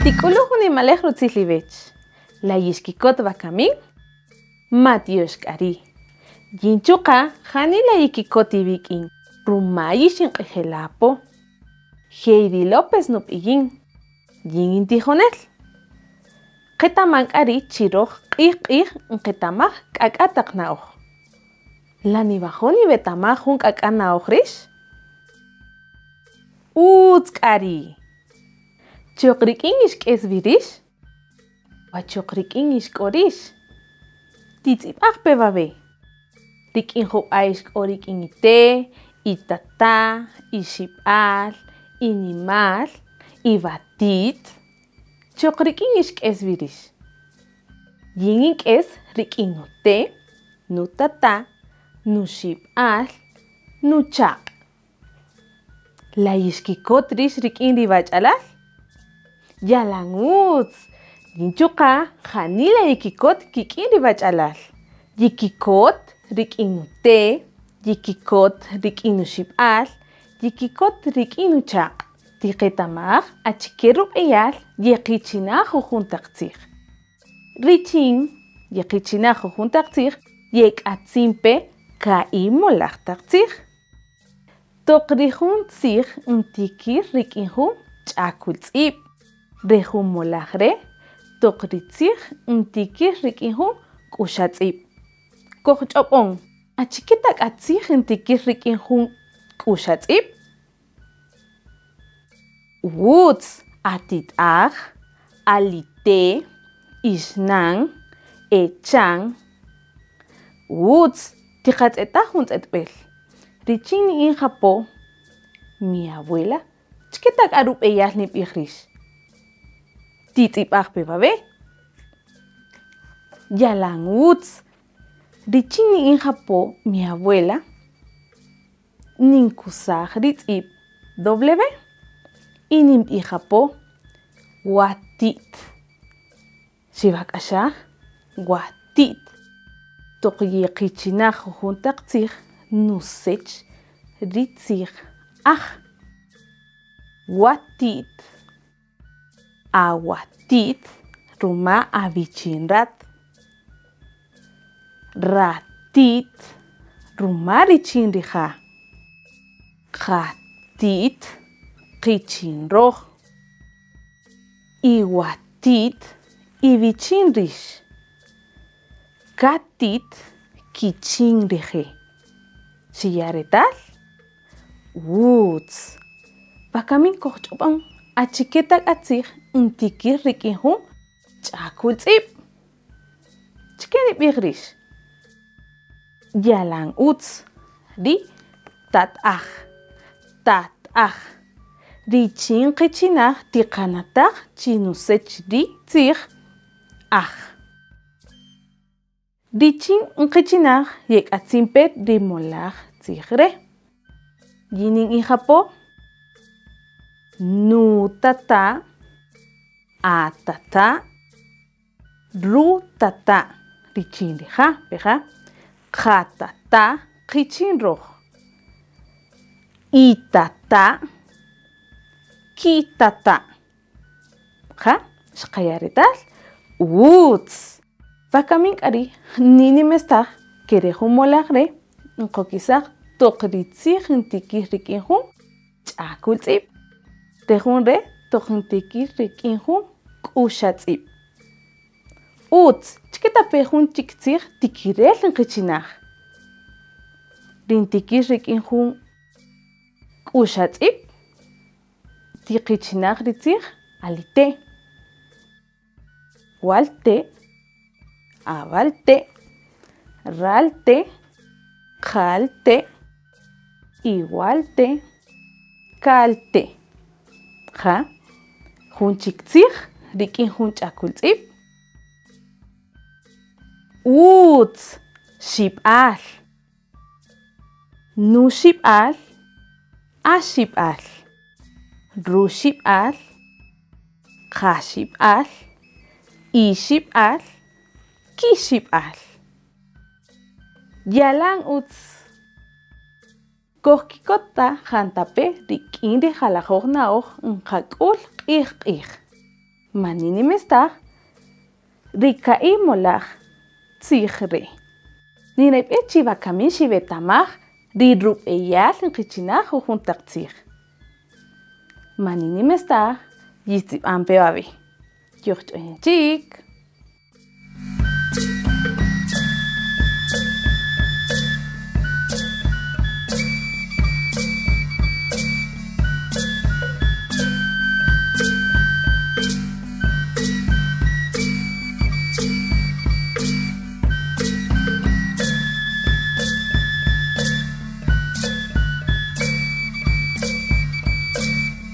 Tik'uluj jun nimalej rutzil iwech. La yixkikot wakamin? Matyox k'a ri'. Yin chuqa' janila yikikot iwik'in ruma yixinq'ijela' apo. Heidi López nub'i' yin, yin intijonel. Qetaman k'a ri' chi röj q'ij q'ij nqetamaj k'ak'a' taq na'oj. La niwajo' niwetamaj jun k'ak'a' na'oj rïx? Ütz k'a ri'! Choq rik'in ixk'es wi rïx? Wachoq rik'in ixk'o rïx? Titz'ib'aj pe wawe'. Rik'in jub'a' ixk'o rik'in ite', itata', ixib'al, inimal, iwati't. Choq rik'in ixk'es wi rïx? Yin ink'es rik'in nute', nutata', nuxib'al, nuchaq'. La yixkikot rïx rik'in ri wach'alal? Yalan ütz! Yin chuqa' janila yikikot kik'in ri wach'alal. Yikikot rik'in nute', yikikot rik'in nuxib'al, yikikot rik'in nuchaq'. Tiqetamaj achike rub'eyal yeqichinaj jujun taq tzij. Richin yeqichinaj jujun taq tzij yek'atzin pe ka'i' molaj taq tzij. Toq ri jun tzij ntikïr rik'in jun ch'akultz'ib', re jun molaj re' toq ri tzij ntikïr rik'in jun k'uxatz'ib'. Kojch'ob'on, achike ta k'a tzij ntikïr rik'in jun k'uxatz'ib'? Utz, atit'aj, alite, ixnan, echan. Utz, tiqatz'eta' jun tz'etb'ël. Richin ni'in japo, mi abuela, chike ta k'a rub'eyal nib'ij rïx? Titz'ib'aj pe wawe'. Yalan utz, richin ni'in japo, mi abuela. Ninkusaj ri tz'ib' W y ninb'ij apo wati't. Xiwak'axaj? Wati't. Toq yeqichinaj jujun taq tzij nusech ri tzij aj. Wati't, awati't ruma awichin rat. Rati't ruma richin rija'. Qati't qichin röj. Iwati't iwichin rïx. Kati't kichin rije'. Xiya' retal? Ütz! Wakami kojch'ob'on achike ta k'a tzij ntikïr rik'in jun ch'akultz'ib'. Chike nib'ij rïx? Yalan ütz ri tat'aj, tat'aj, richin qichinaj tiqanataj chi nusech ri tzij aj. Richin nqichinaj yek'atzin pe ri molaj tzij re'. Yin nin'ij apo, nutata', atata', Rutata' richin rija', peja', qatata' qichin röj. Itata' kitata'. Ja, xqaya' retal? Ütz! Wakami k'a ri' ninimestaj ke re jun molaj re' nqokisaj toq ri tzij ntikïr rik'in jun ch'akultz'ib'. Re jun re' toq ntikïr rik'in jun k'uxatz'ib'. Ütz, chike ta pe jun chik tzij tikirel nqichinaj. Ri ntikïr rik'in jun k'uxatz'ib', tiqichinaj ri tzij alite', walte', awalte', ralte', qalte', iwalte', kalte'. Ja, jun chik tzij rik'in jun ch'akultz'ib'. Ütz, xib'al. Nuxib'al, axib'al, ruxib'al, qaxib'al, ixib'al, kixib'al. Yalan ütz kojkikot ta jantape' rik'in ri jalajoj na'oj nqak'ül q'ij q'ij. Mani nimestaj ri ka'i' molaj tzij re'. Ninrayb'ej chi wakami xiwetamaj ri rub'eyal nqichinaj jujun taq tzij. Mani nimestaj yixtz'ib'an pe wawe'. Yojch'oyin chik.